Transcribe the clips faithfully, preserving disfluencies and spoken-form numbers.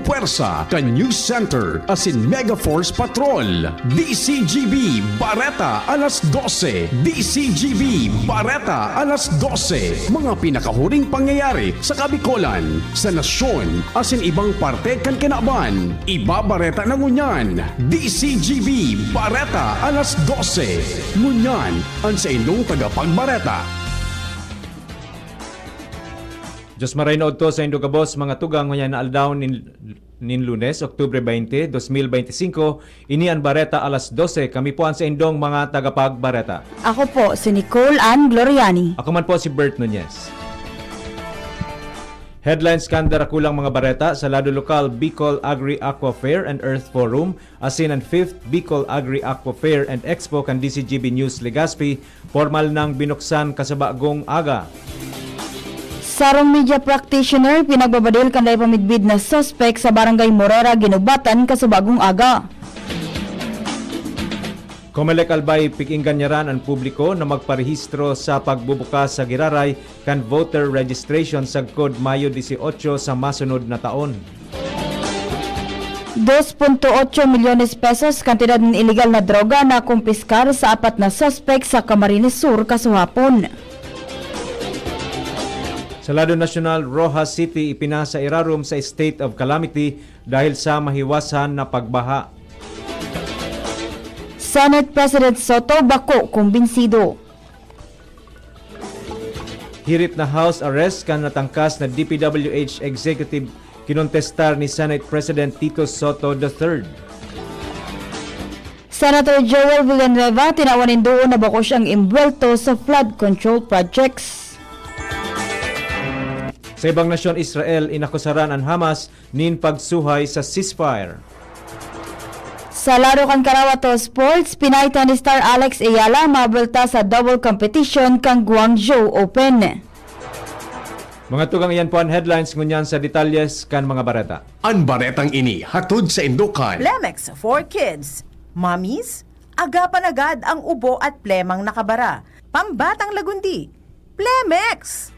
Pwersa kan News Center asin Mega Force Patrol. D C G B Bareta alas dose. D C G B Bareta alas dose. Mga pinakahuring pangyayari sa Kabikolan, sa nasyon, asin ibang parte kan kinaban. Ibabareta na ngunyan. D C G B Bareta alas dose. Ngunyan, an saindong tagapagbareta. Diyos maray na odto saindo gabos, mga tugang, ngunyan na aldaw nin, nin Lunes, Oktubre twenty, dos mil beinti singko. Ini an Bareta alas dose. Kami po an saindong mga tagapagbareta. Ako po si Nicole Ann Gloriani. Ako man po si Bert Nunez. Headlines kan darakulang mga bareta sa lado lokal: Bicol Agri-Aqua Fair and Earth Forum, asin an fifth Bicol Agri-Aqua Fair and Expo kan D C G B News Legazpi, pormal nang binuksan kasabagong aga. Sarong media practitioner pinagbabadil kan dai pa midbid na suspek sa Barangay Morera, Guinobatan, kasabagong aga. Comelec Albay pig-ingganyaran an publiko na magparehistro sa pagbubukas sa giraray kan voter registration sagkod Mayo dieciocho sa masunod na taon. Dos punto otso milyones pesos kantidad nin iligal na droga na kumpiskar sa apat na suspek sa Camarines Sur kasuhapon. Sa lado nasyonal, Roxas City ipinasa irarom sa state of calamity dahil sa mahiwasan na pagbaha. Senate President Sotto bako kumbinsido. Hirit na house arrest kan natangkas na D P W H executive, kinontestar ni Senate President Tito Sotto the third. Senator Joel Villanueva tinawan nin duon na bako siyang imbwelto sa flood control projects. Sa ibang nasyon, Israel, inakusaran an Hamas nin pagsuhay sa ceasefire. Sa lado kan karawat o sports, Pinay tennis star Alex Eala mabelta sa double competition kan Guangzhou Open. Mga tugang, iyan po an headlines. Ngunyan sa detalyes kan mga bareta. An baretang ini hatod saindo kan Plemex for Kids. Mommies, agapan agad ang ubo at plemang nakabara. Pambatang lagundi, Plemex!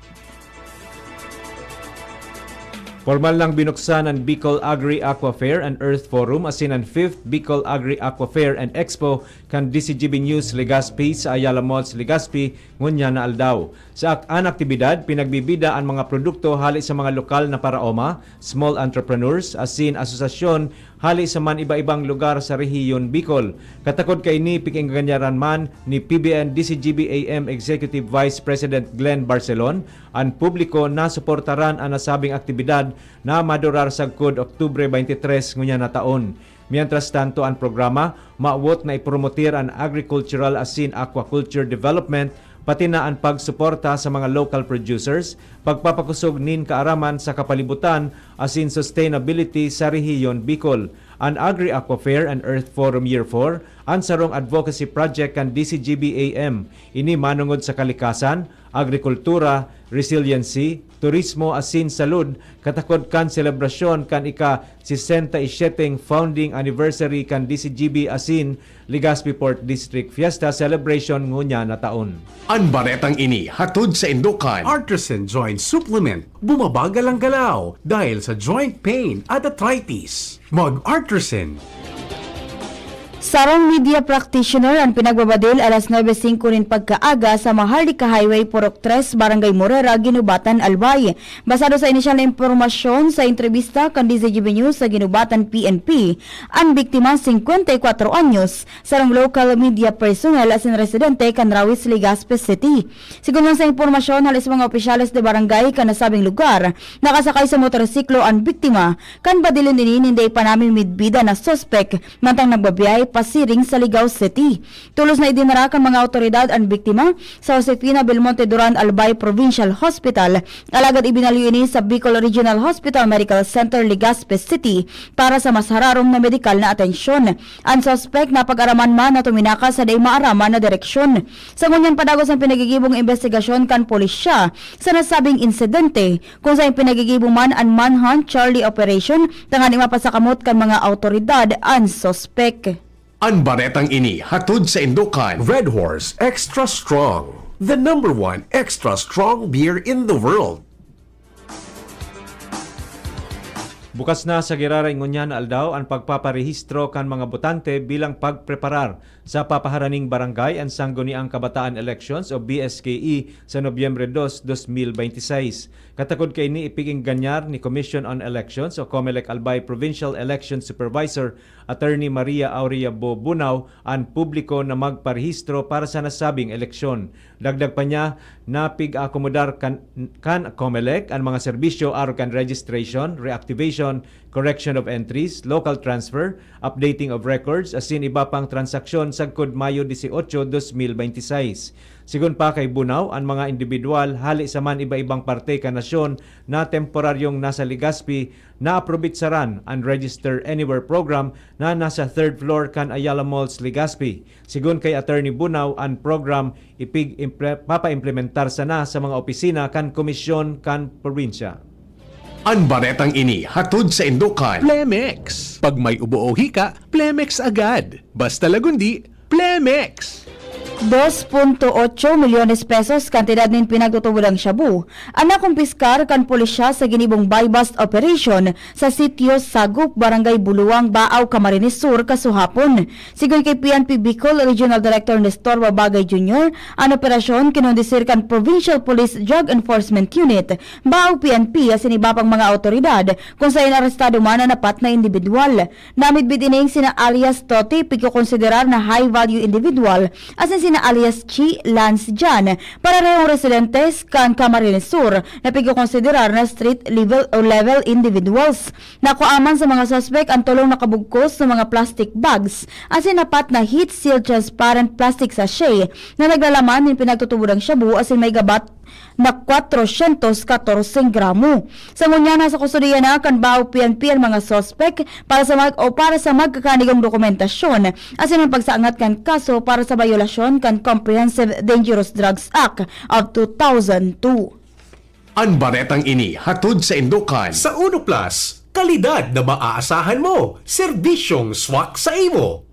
Pormal nang binuksan an Bicol Agri-Aqua Fair and Earth Forum asin an fifth Bicol Agri-Aqua Fair and Expo kan D C G B News Legazpi sa Ayala Malls, Legazpi, ngunyan na aldaw. Sa ak-, an aktibidad, pinagbibida an mga produkto hale sa mga lokal na paraoma, small entrepreneurs, asin asosasyon hale sa man iba-ibang lugar sa rehiyon Bicol. Katakod kaini, pig-ingganyaran man ni P B N D C G B A M Executive Vice President Glenn Barcelon, an publiko na suportaran an nasabing aktibidad na madurar sagkod Oktubre twenty-three ngunyan na taon. Mientras tanto, an programa mawot na ipromotir an agricultural asin aquaculture development, pati na an pagsuporta sa mga local producers, pagpapakosog nin kaaraman sa kapalibutan asin sustainability sa rehiyon Bicol. An Agri-Aqua Fair and Earth Forum Year four, an sarong advocacy project kan D C G B A M. Ini manongod sa kalikasan, agrikultura, resiliency, turismo asin salud, katakod kan selebrasyon kan ika-sesenta y siyete founding anniversary kan D C G B asin Legazpi Port District Fiesta Celebration ngunyan na taon. An baretang ini hatod saindo kan Artisan Joint Supplement. Bumabagal ang galaw dahil sa joint pain at arthritis. Mag-Artisan. Sarong media practitioner an pinagbabadil alas nuebe singko nin pagkaaga sa Maharlika Highway, Purok tres, Barangay Morera, Guinobatan, Albay. Basado sa inisyal na impormasyon sa entrebista kan D Z G B News sa Guinobatan P N P, an biktima, singkwenta y kwatro anyos, sarong local media personnel asin residente kan Rawis, Legazpi City. Sigon man sa impormasyon hale sa mga opisyales de barangay kan nasabing lugar, nakasakay sa motorsiklo an biktima kan badilon ini nin dai pa namimidbida na suspek mantang nagbabiyahe pasiring sa Ligao City. Tolos na idinara kan mga awtoridad an biktima sa Josefina Belmonte Duran Albay Provincial Hospital, alagad ibinalyo ini sa Bicol Regional Hospital Medical Center, Legazpi City para sa mas hararom na medikal na atensyon. An suspek napag-araman man na tuminakas sa dai maaraman na direksyon. Sa ngunyan pa dagos an pinagigibong imbestigasyon kan pulisya sa nasabing insidente, kung saen pinagigibo man an Manhunt Charlie Operation tanganing mapasakamot kan mga awtoridad an suspek. An baretang ini hatod saindo kan Red Horse Extra Strong, the number one extra strong beer in the world. Bukas na sa giraray ngunyan na aldaw an pagpaparehistro kan mga botante bilang pagpreparar sa papaharaning barangay and sangguniang kabataan elections o B S K E sa Nobyembre dos, dos mil benti seis. Katakod kaini, ipig-ingganyar ni Commission on Elections o COMELEC Albay Provincial Election Supervisor Attorney Maria Aurea Bo Bunao an publiko na magparehistro para sa nasabing eleksyon. Dagdag pa niya, napig-akomodar kan, kan COMELEC an mga serbisyo arog kan registration, reactivation, correction of entries, local transfer, updating of records, asin iba pang transaksyon sagkod Mayo dieciocho, dos mil benti seis. Sigon pa kay Bunao, an mga indibidwal hali sa man iba-ibang parte kan nasyon na temporaryong nasa Legazpi naaprobitsaran an Register Anywhere program na nasa third floor kan Ayala Malls, Legazpi. Sigon kay Attorney Bunao, an program ipig-imple-, papaimplementar sana sa mga opisina kan komisyon kan probinsya. An baretang ini hatod sa indokan Plemex. Pag may ubo o hika, Plemex agad. Basta lagundi, Plemex! Dos punto otso milyones pesos kantidad nin pinagtutubodang shabu an nakumpiskar kan pulisya sa ginibong buy-bust operation sa Sitio Sagup, Barangay Buluang, Baao, Camarines Sur, kasuhapon. Sigon kay P N P Bicol Regional Director Nestor Babagay Junior, an operasyon kinondusir kan Provincial Police Drug Enforcement Unit, Baao P N P, asin iba pang mga awtoridad, kun saen arestado man an apat na indibidwal. Namidbid ining sina alias Toti, pigkokonsiderar na high value individual, asin sina alias Chi, Lance, Jan, parehong residentes kan Camarines Sur, na pigkokonsiderar na street level o level individuals. Nakuha man sa mga suspek an tolong nakabugkos na mga plastic bags, asin apat na heat-sealed transparent plastic sachet na naglalaman nin pinagtutubodang shabu asin may gabat na kwatrosyentos katorse gramo. Sa ngunyan, nasa kustodiya na kan Baao P N P an mga suspek para sa mag-, o para sa magkakanigong dokumentasyon asin an pagsaangat kan kaso para sa bayolasyon kan Comprehensive Dangerous Drugs Act of two thousand two. An baretang ini hatod sa indokan sa Uno Plus, kalidad na maaasahan mo, serbisyong swak sa imo.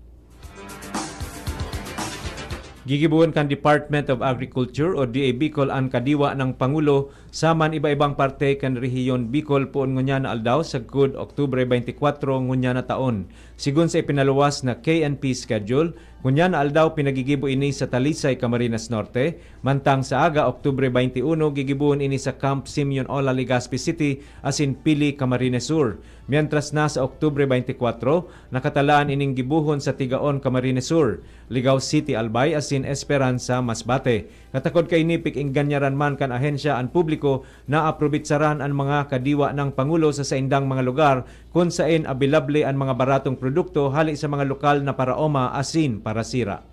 Gigibohon kan Department of Agriculture o D A Bicol an kadiwa ng Pangulo sa man iba-ibang parte kan rehiyon Bicol poon ngunyan na aldaw sagkod Oktubre twenty-four ngunyan na taon. Sigon sa ipinaluwas na K N P schedule, ngunyan na aldaw pinagigibo ini sa Talisay, Camarines Norte, mantang sa aga, Oktubre twenty-one, gigibohon ini sa Camp Simeon Ola, Legazpi City, asin Pili, Camarines Sur. Mientras na sa Oktubre twenty-four, nakatalaan ining gibohon sa Tigaon, Camarines Sur, Ligao City, Albay, asin Esperanza, Masbate. Katakod kaini, pig-engganyaran man kan ahensya an publiko na aprobitsaran an mga kadiwa ng Pangulo sa saindang mga lugar kun saen abilable an mga baratong produkto hali sa mga lokal na paraoma asin parasira.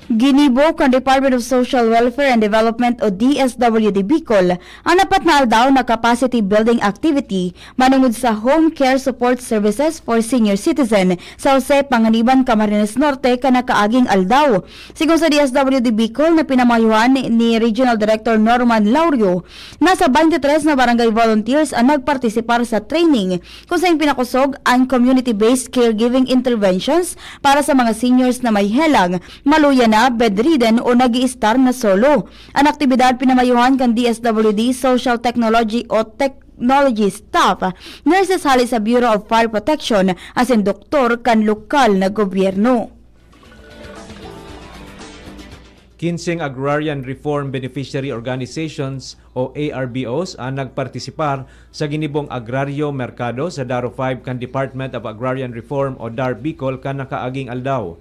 Ginibo kan Department of Social Welfare and Development o D S W D Bicol an apat na aldaw na capacity building activity manungod sa Home Care Support Services for Senior Citizen sa Jose Panganiban, Camarines Norte, kan nakaaging aldaw. Sigon sa D S W D Bicol na pinamayohan ni Regional Director Norman Laurio, nasa twenty-three na barangay volunteers ang nagpartisipar sa training kung saing pinakosog ang community-based caregiving interventions para sa mga seniors na may helang, maluya na, bedridden o nag-iistar na solo. An aktibidad pinamayuhan kan D S W D Social Technology o Technology staff, nurses hali sa Bureau of Fire Protection asin doktor kan lokal na gobyerno. Kinseng Agrarian Reform Beneficiary Organizations o A R B Os an nagpartisipar sa ginibong Agraryo Merkado sa DARO five kan Department of Agrarian Reform o DAR Bicol kan nakaaging aldaw.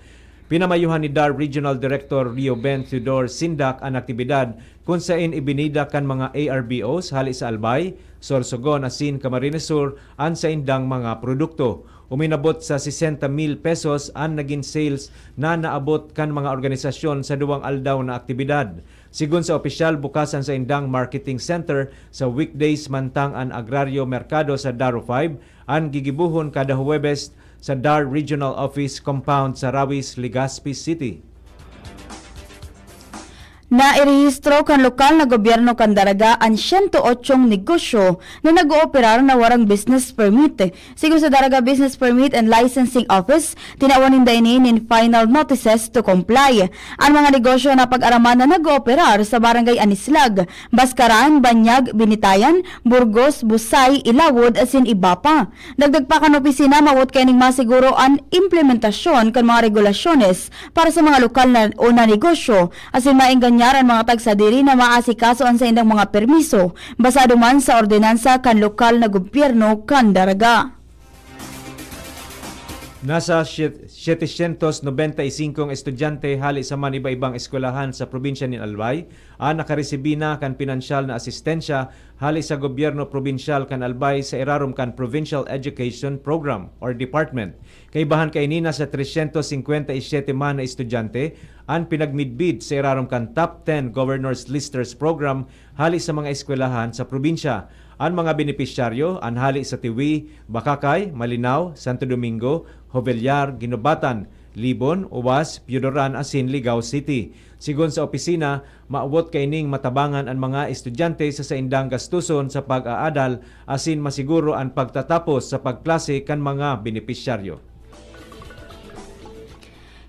Pinamayuhan ni DAR Regional Director Rio Ben Theodore Sindak an aktibidad kun saen ibinida kan mga A R B Os hali sa Albay, Sorsogon asin Camarines Sur an saindang mga produkto. Uminabot sa sesenta mil pesos an nagin sales na naabot kan mga organisasyon sa duwang aldaw na aktibidad. Sigon sa opisyal, bukas an saindang marketing center sa weekdays, mantang an Agraryo Merkado sa DARO five an gigibohon kada Huwebes sa DAR Regional Office Compound sa Rawis, Legazpi City. Nairehistro kan lokal na gobyerno kan Daraga an siyento otsong negosyo na nag-ooperar na warang business permit. Sigon sa Daraga Business Permit and Licensing Office, tinawan ninda ini nin final notices to comply. An mga negosyo na pag-araman na nag-ooperar sa Barangay Anislag, Bascaran, Banyag, Binitayan, Burgos, Busay, Ilawod asin iba pa. Dagdag pa kan opisina, mawot kaining masiguro an implementasyon kan mga regulasyones para sa mga lokal na o na negosyo asin maenganyar an mga tagsadiri na maasikaso an saindang mga permiso, basado man sa ordinansa kan lokal na gobyerno kan Daraga. Nasa siye-, setecientos nobenta y cinco estudyante hali sa man iba-ibang eskwelahan sa probinsya nin Albay an nakaresibi na kan pinansyal na asistensya hali sa gobyerno probinsyal kan Albay sa irarom kan Provincial Education Program or Department. Kaibahan kaini, nasa trescientos cincuenta y siete man na estudyante an pinagmidbid sa irarom kan Top ten Governor's Listers Program hali sa mga eskwelahan sa probinsya. An mga benepisyaryo an hali sa Tiwi, Bacacay, Malinao, Santo Domingo, Jovellar, Guinobatan, Libon, Uwas, Piodoran asin Ligao City. Sigon sa opisina, mawot kaining matabangan an mga estudyante sa saindang gastuson sa pag-aadal asin masiguro an pagtatapos sa pagklase kan mga benepisyaryo.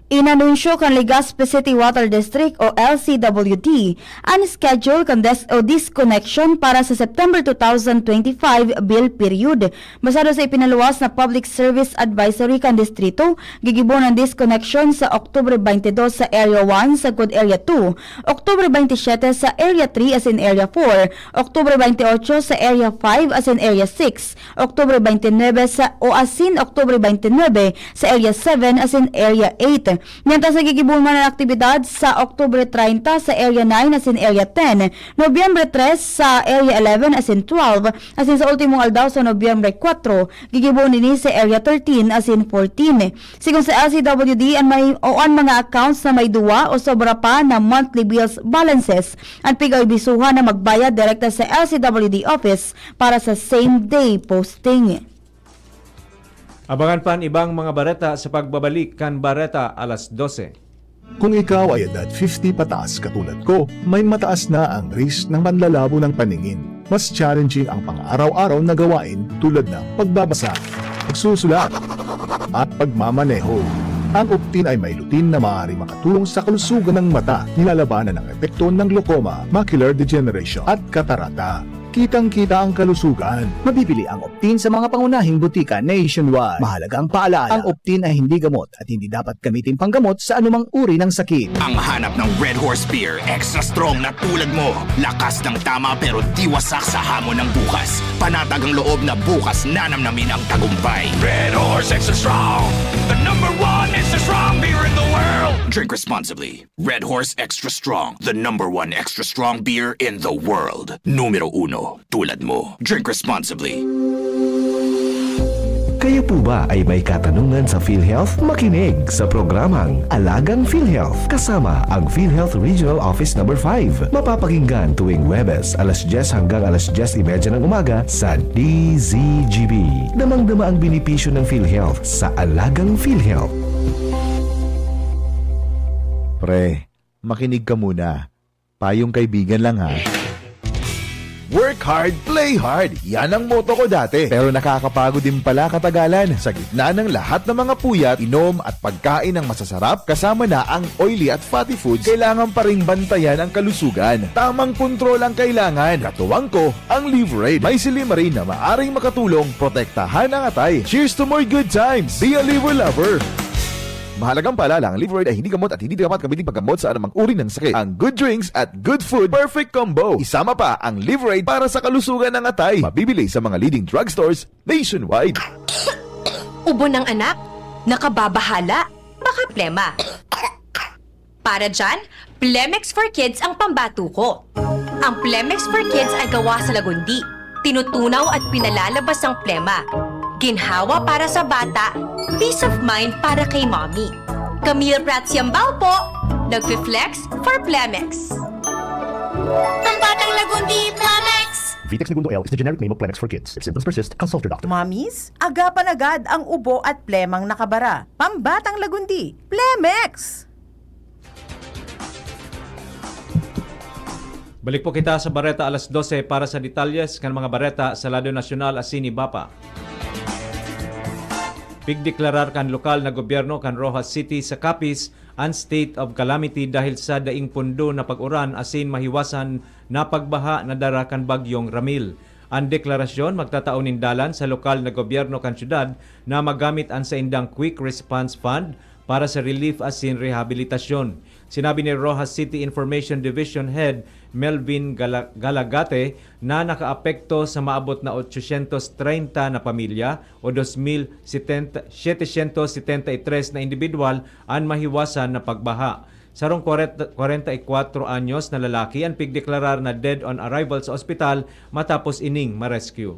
Inanunsyo kan Legazpi City Water District o L C W D an schedule kan des o disconnection para sa September two thousand twenty-five bill period. Basado sa ipinaluwas na Public Service Advisory kan distrito, gigibo an disconnection sa Oktubre twenty-two sa Area one sagkod Area two, Oktubre twenty-seven sa Area three asin Area four, Oktubre twenty-eight sa Area five asin Area six, Oktubre twenty-nine sa o asin Oktubre twenty-nine sa Area seven asin Area eight. Mientras nagigibo man an aktibidad sa Oktubre treinta sa Area nine asin Area ten, Nobyembre tres sa Area eleven asin twelve, asin sa ultimong aldaw sa Nobyembre kuwatro, gigibo nini sa Area thirteen asin fourteen. Sigon sa L C W D, an may o an mga accounts na may duwa o sobra pa na monthly bills balances, an pig-aabisuhan na magbayad direkta sa L C W D office para sa same day posting. Abangan pa an ibang mga bareta sa pagbabalik kan Bareta alas dose. Kung ikaw ay edad fifty pataas katulad ko, may mataas na ang risk ng panlalabo ng paningin. Mas challenging ang pang-araw-araw na gawain tulad ng pagbabasa, pagsusulat, at pagmamaneho. Ang Optin ay may lutein na maaaring makatulong sa kalusugan ng mata, nilalabanan ang epekto ng glaucoma, macular degeneration, at katarata. Kitang-kita ang kalusugan. Mabibili ang Optin sa mga pangunahing butika nationwide. Mahalagang paalala, ang Optin ay hindi gamot at hindi dapat gamitin panggamot sa anumang uri ng sakit. Ang hanap ng Red Horse Beer, extra strong na tulad mo. Lakas ng tama pero di wasak sa hamon ng bukas. Panatag ang loob na bukas nanamnamin ang tagumpay. Red Horse Extra Strong, the number one extra strong beer in the world. Drink responsibly. Red Horse Extra Strong, the number one extra strong beer in the world. Numero uno, tulad mo. Drink responsibly. Kayo po ba ay may katanungan sa PhilHealth? Makinig sa programang Alagang PhilHealth kasama ang PhilHealth Regional Office Number five. Mapapakinggan tuwing Huwebes, alas dyes hanggang alas dyes y media ng umaga sa D Z G B. Damang-dama ang benepisyo ng PhilHealth sa Alagang PhilHealth. Pre, makinig ka muna. Payong kaibigan lang ha. Work hard, play hard. Yan ang motto ko dati. Pero nakakapagod din pala katagalan. Sa gitna ng lahat ng mga puyat, inom at pagkain ng masasarap, kasama na ang oily at fatty foods, kailangan pa ring bantayan ang kalusugan. Tamang kontrol ang kailangan. Katuwang ko, ang Liverade. May silymarin na maaring makatulong protektahan ang atay. Cheers to more good times! Be a Liver Lover! Mahalagang paalala, ang Liverade ay hindi gamot at hindi dapat gamitin paggamot sa anumang uri ng sakit. Ang good drinks at good food, perfect combo. Isama pa ang Liverade para sa kalusugan ng atay. Mabibili sa mga leading drugstores nationwide. Ubo ng anak? Nakababahala? Baka plema. Para dyan, Plemex for Kids ang pambatuko. Ang Plemex for Kids ay gawa sa lagundi. Tinutunaw at pinalalabas ang plema. Ginhawa para sa bata, peace of mind para kay mommy. Camille Prats Yambao po, nagfi-flex for Plemex. Pambatang Lagundi, Plemex! Vitex Negundo L is the generic name of Plemex for Kids. If symptoms persist, consult your doctor. Mommies, agapan agad ang ubo at plemang nakabara. Pambatang Lagundi, Plemex! Balik po kita sa bareta alas dose para sa detalyes kan mga bareta sa lado nasyonal asin iba pa. Pigdeklarar kan lokal na gobyerno kan Roxas City sa Capiz an state of calamity dahil sa daing pondo na pag-uran asin mahiwasan na pagbaha na dara kan Bagyong Ramil. An deklarasyon magtatao nin dalan sa lokal na gobyerno kan syudad na magamit an saindang Quick Response Fund para sa relief asin rehabilitasyon. Sinabi ni Roxas City Information Division Head Melvin Gala-, Galagate na nakaapekto sa maabot na ochocientos treinta na pamilya o dos mil setenta, setecientos setenta y tres na indibidwal an mahiwasan na pagbaha. Sarong kwarenta, kwarenta y kwatro anyos na lalaki an pigdeklarar na dead on arrival sa ospital matapos ining ma-rescue.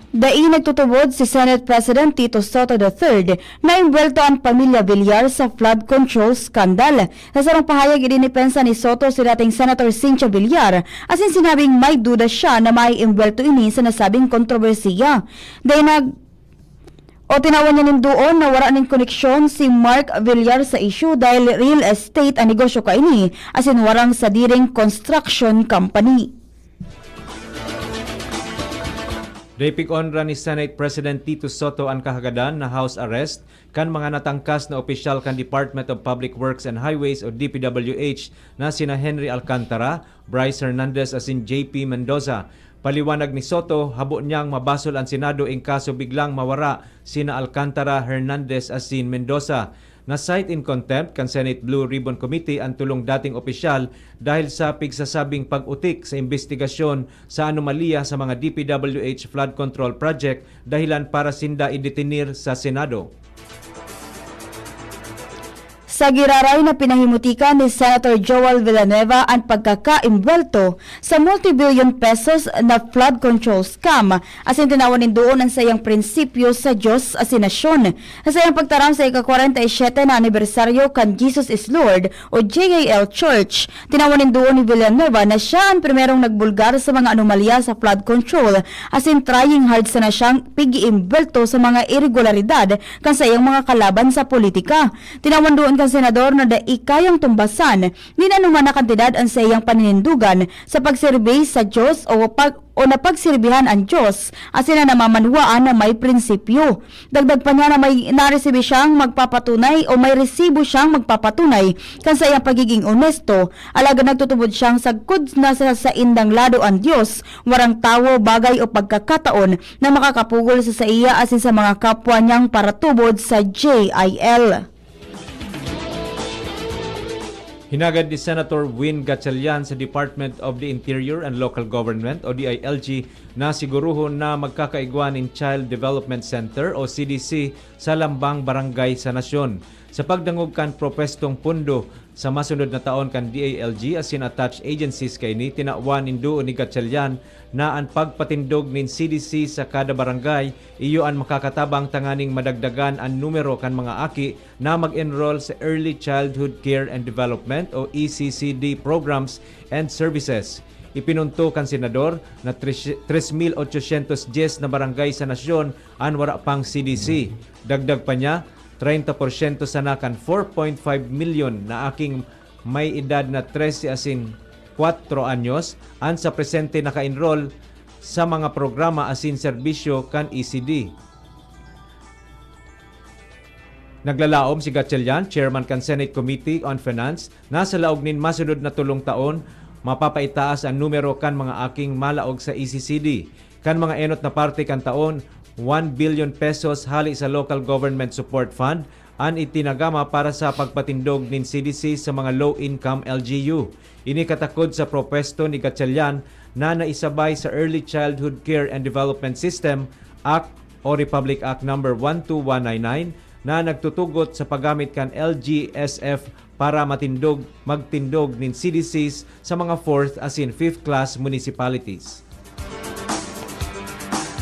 Dai nagtutubod si Senate President Tito Soto the third na imbuwelto an pamilya Villar sa flood control scandal. Sa sarong pahayag, idinipensa ni Soto si dating Senator Cynthia Villar, asin sinabing may duda siya na maiimbuwelto ini sa nasabing kontrobersiya. Dai nag-, o tinawan niya nin duon na wara nin koneksyon si Mark Villar sa isyu dahil real estate an negosyo kaini, asin warang sadiring construction company. Dai pig-onra ni Senate President Tito Soto an kahagadan na house arrest kan mga natangkas na opisyal kan Department of Public Works and Highways o D P W H na sina Henry Alcantara, Bryce Hernandez asin J P Mendoza. Paliwanag ni Soto, habo niyang mabasol an Senado in kaso biglang mawara sina Alcantara, Hernandez asin Mendoza. Na-cite in contempt kan Senate Blue Ribbon Committee an tolong dating opisyal dahil sa pigsasabing pag-utik sa imbestigasyon sa anomalya sa mga D P W H flood control project, dahilan para sinda idetenir sa Senado. Sa giraray na pinahimutikan ni Senator Joel Villanueva an pagkakaimbwelto sa multi-billion pesos na flood control scam, asin tinawan nin duon an saiyang prinsipyo sa Diyos asin nasyon. Sa saiyang pagtaram sa ika-kwarenta y siyete na anibersaryo kan Jesus is Lord o J I L Church, tinawan nin duon ni Villanueva na siya an primerong nagbulgar sa mga anomalya sa flood control, asin trying hard sana siyang pig-iimbwelto sa mga iregularidad kan saiyang mga kalaban sa politika. Tinawan duon kan senador na dai kayang tumbasan nin anoman na kantidad an saiyang paninindogan sa pagserbi sa Diyos o pag-, o napagsirbihan an Diyos, asin na namamanwaan na may prinsipyo. Dagdag pa niya na may naresibi siyang magpapatunay o may resibo siyang magpapatunay kan saiyang pagiging onesto, alagad nagtutubod siyang sagkod na sa saindang lado an Diyos, warang tawo, bagay o pagkakataon na makakapugol sa saiya asin sa mga kapwa niyang paratubod sa J I L. Hinagad ni Senator Win Gatchalian sa Department of the Interior and Local Government o D I L G na siguruhon na magkakaigwa nin Child Development Center o C D C sa lambang barangay sa nasyon. Sa pagdangog kan propwestong pondo sa masunod na taon kan D I L G asin attached agencies kaini, tinawan nin duon ni Gatchalian na an pagpatindog nin C D C sa kada barangay iyo an makakatabang tanganing madagdagan an numero kan mga aki na mag-enroll sa Early Childhood Care and Development o E C C D programs and services. Ipinunto kan senador na tres, tres mil ochocientos dyes na barangay sa nasyon an wara pang C D C. Dagdag pa niya, treinta porsyento sana kan four point five milyon na aking may edad na trese asin kwatro anyos an sa presente naka-enroll sa mga programa asin serbisyo kan E C D. Naglalaom si Gatchalian, chairman kan Senate Committee on Finance, na sa laog nin masunod na tolong taon, mapapaitaas an numero kan mga aking malaog sa E C C D. Kan mga enot na parte kan taon, one billion pesos hale sa Local Government Support Fund an itinagama para sa pagpatindog nin C D C sa mga low-income L G U. Ini katakod sa propwesto ni Gatchalian na naisabay sa Early Childhood Care and Development System Act o Republic Act Number one two one nine nine na nagtutugot sa paggamit kan L G S F para matindog, magtindog nin C D Cs sa mga fourth asin fifth class municipalities.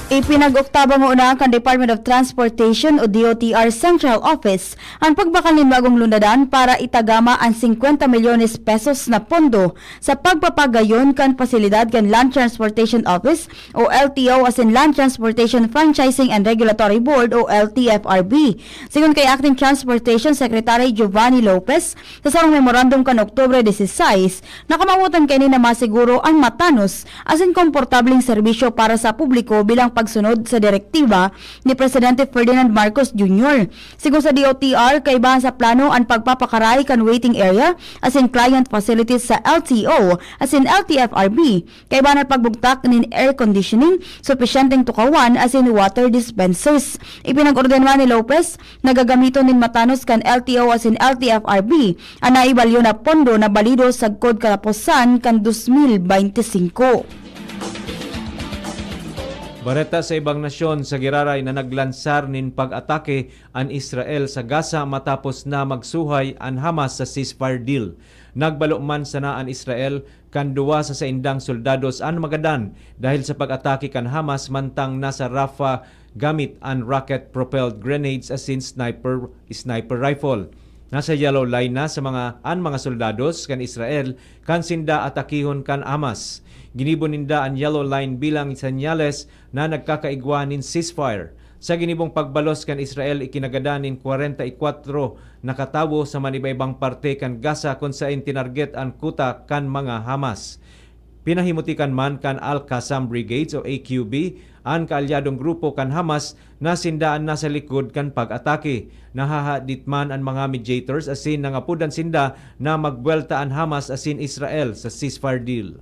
Ipinag-oktabang una kan Department of Transportation o D O T R Central Office an pagbakal nin bagong lundadan para itagama an singkwenta milyones pesos na pondo sa pagpapagayon kan pasilidad kan Land Transportation Office o L T O asin Land Transportation Franchising and Regulatory Board o L T F R B. Sigon kay Acting Transportation Secretary Giovanni Lopez, sa sarong memorandum kan Oktubre dieciséis, nakamawotan kaini na masiguro an matanos asin komportableng serbisyo para sa publiko bilang pagsunod sa direktiba ni Presidente Ferdinand Marcos Junior. Sigon sa D O T R, kaibahan sa plano an pagpapakaray kan waiting area asin client facilities sa L T O asin L T F R B. Kaibahan an pagbugtak nin air conditioning, supisyenteng tukawan asin water dispensers. Ipinag-ordenwa ni Lopez na gagamiton nin matanos kan L T O asin L T F R B an naibalyo na pondo na balido sagkod kataposan kan dos mil bente singko. Bareta sa ibang nasyon, sa giraray na naglansar nin pag-atake an Israel sa Gaza matapos na magsuhay an Hamas sa ceasefire deal. Nagbalo man sana an Israel kan duwa sa saindang soldados an magadan dahil sa pag-atake kan Hamas mantang nasa Rafah gamit an rocket-propelled grenades asin sniper, sniper rifle. Nasa yellow line na sa mga, an mga soldados kan Israel kan sinda atakihon kan Hamas. Ginibo ninda an yellow line bilang senyales na nagkakaigwa nin ceasefire. Sa ginibong pagbalos kan Israel, ikinagadan nin kwarenta y kwatro na katawo sa manibaibang parte kan Gaza kun saen tinarget an kuta kan mga Hamas. Pinahimutikan man kan Al-Qassam Brigades o A Q B an kaalyadong grupo kan Hamas na sinda an nasa likod kan pag-atake. Nahahadit man an mga mediators asin nangapodan sinda na magbuwelta an Hamas asin Israel sa ceasefire deal.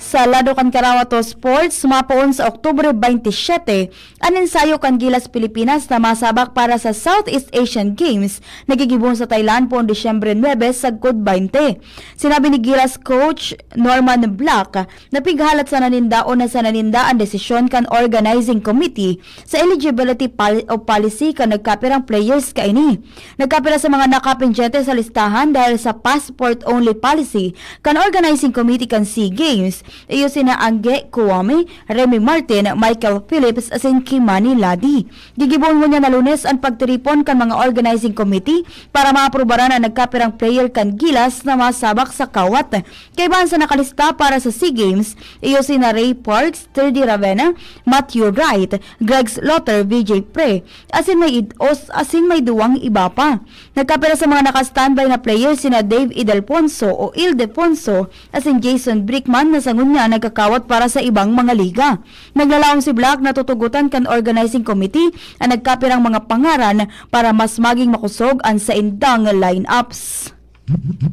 Sa lado kan Karawat o sports, mapoon sa Oktubre baynte siyete an ensayo kan Gilas Pilipinas na masabak para sa Southeast Asian Games na gigibon sa Thailand poon Disyembre nuebe sagkod baynte. Sinabi ni Gilas coach Norman Black na pighalat sana ninda o na sana ninda an desisyon kan organizing committee sa eligibility pol-, o policy kan nagkapirang players kaini. Nagkapira sa mga nakapendyente sa listahan dahil sa passport-only policy kan organizing committee kan SEA Games, iyo sina Angge Kouame, Remy Martin, Michael Phillips, asin Kimani Ladi. Gigibohon ngunyan na Lunes an pagtiripon kan mga organizing committee para maaprubaran an nagkapirang player kan Gilas na masabak sa kawat. Kaibahan sa nakalista para sa SEA Games, iyo sina Ray Parks, Terdy Ravena, Matthew Wright, Greg Slaughter, V J Pre, asin may id-, os-, asin may duwang iba pa. Nagkapira sa mga naka-standby na player sina Dave Idelfonso o Ildefonso asin Jason Brickman na sa ngunyan nagkakawat para sa ibang mga liga. Naglalaom si Black na tutugotan kan organizing committee an nagkapirang mga pangaran para mas maging makosog an saindang lineups.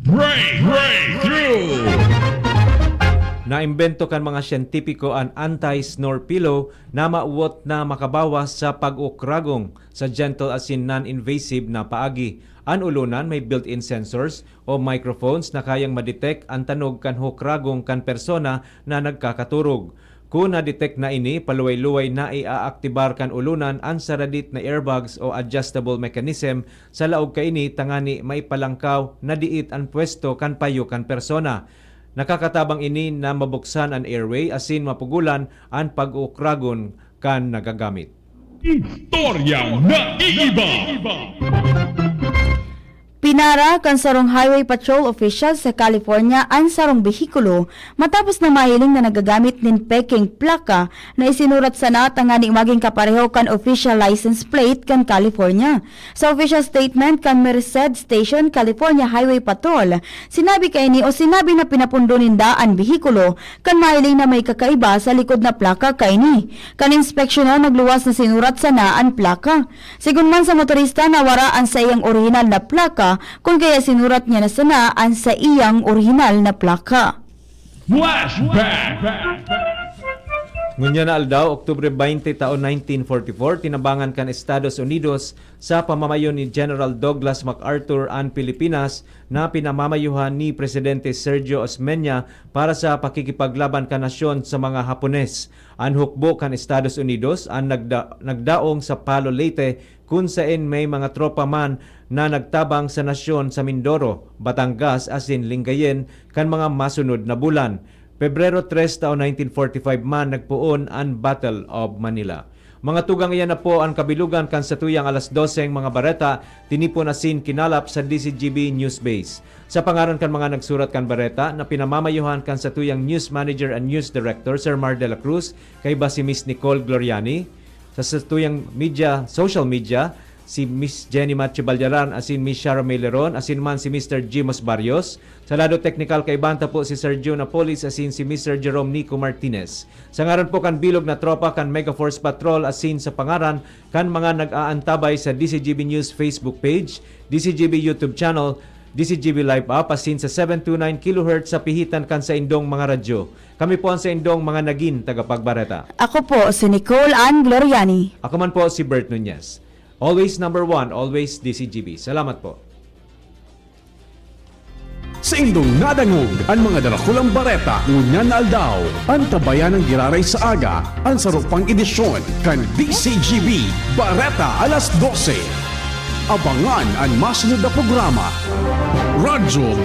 Break, breakthrough! Naimbento kan mga siyentipiko an anti-snore pillow na mawot na makabawas sa pag-ukragong sa gentle asin non-invasive na paagi. An olonan may built-in sensors o microphones na kayang ma-detect an tanog kan hukragong kan persona na nagkakaturog. Kun na-detect na ini, paluway-luway na iaaktibar kan olonan an saradit na airbags o adjustable mechanism sa laog kaini tangani maipalangkaw na diit an pwesto kan payo kan persona. Nakakatabang ini na mabuksan an airway asin mapugolan an pag-uukragon kan nagagamit. Istoryang naiiba. Pinara kan sarong highway patrol official sa California an sarong behikulo matapos na mahiling na nagagamit nin pekeng plaka na isinurat sana tangani magin kapareho kan official license plate kan California. Sa official statement kan Merced Station California Highway Patrol, sinabi kaini o sinabi na pinapundo ninda an behikulo kan mahiling na may kakaiba sa likod na plaka kaini. Kan inspeksyonan, nagluwas na sinurat sana an plaka. Sigon man sa motorista, nawara an saiyang orihinal na plaka, kun kaya sinurat niya na sana an saiyang orihinal na plaka. Flashback! Ngunyan na aldaw, Oktubre baynte, taon nineteen forty-four, tinabangan kan Estados Unidos sa pamamayo ni General Douglas MacArthur an Pilipinas na pinamamayuhan ni Presidente Sergio Osmeña para sa pakikipaglaban kan nasyon sa mga Hapones. An hukbo kan Estados Unidos an nagda-, nagdaong sa Palo, Leyte, kun saen may mga tropa man na nagtabang sa nasyon sa Mindoro, Batangas asin Lingayen kan mga masunod na bulan. Pebrero tres, taon nineteen forty-five man nagpoon an Battle of Manila. Mga tugang, iyan na po an kabilugan kan satuyang alas doseng mga bareta, tinipon asin kinalap sa D C G B News Base. Sa pangaran kan mga nagsurat kan bareta na pinamamayuhan kan satuyang news manager and news director, Sir Mar de la Cruz, kaiba si Miss Nicole Gloriani, sa satuyang media, social media, si Miss Jenny Matthew Ballaran asin Miss Shara May Leron, asin man si Mister Jimos Barrios. Sa lado teknikal, kaibahan ta po si Sir Jun Apolis asin si Mister Jerome Nico Martinez. Sa ngaran po kan bilog na tropa kan Mega Force Patrol asin sa pangaran kan mga nag-aantabay sa D C G B News Facebook page, D C G B YouTube channel, D C G B Live App asin sa seven two nine kilohertz sa pihitan kan saindong mga radyo. Kami po an saindong mga nagin tagapagbareta. Ako po si Nicole Ann Gloriani. Ako man po si Bert Nunez. Always number one, always D C G B. Salamat po. Saindong nadangog an mga darakulang bareta ngunyan na aldaw. Antabayan an giraray sa aga, an saro pang edisyon kan D C G B Bareta alas dose. Abangan an masunod na programa. Radyo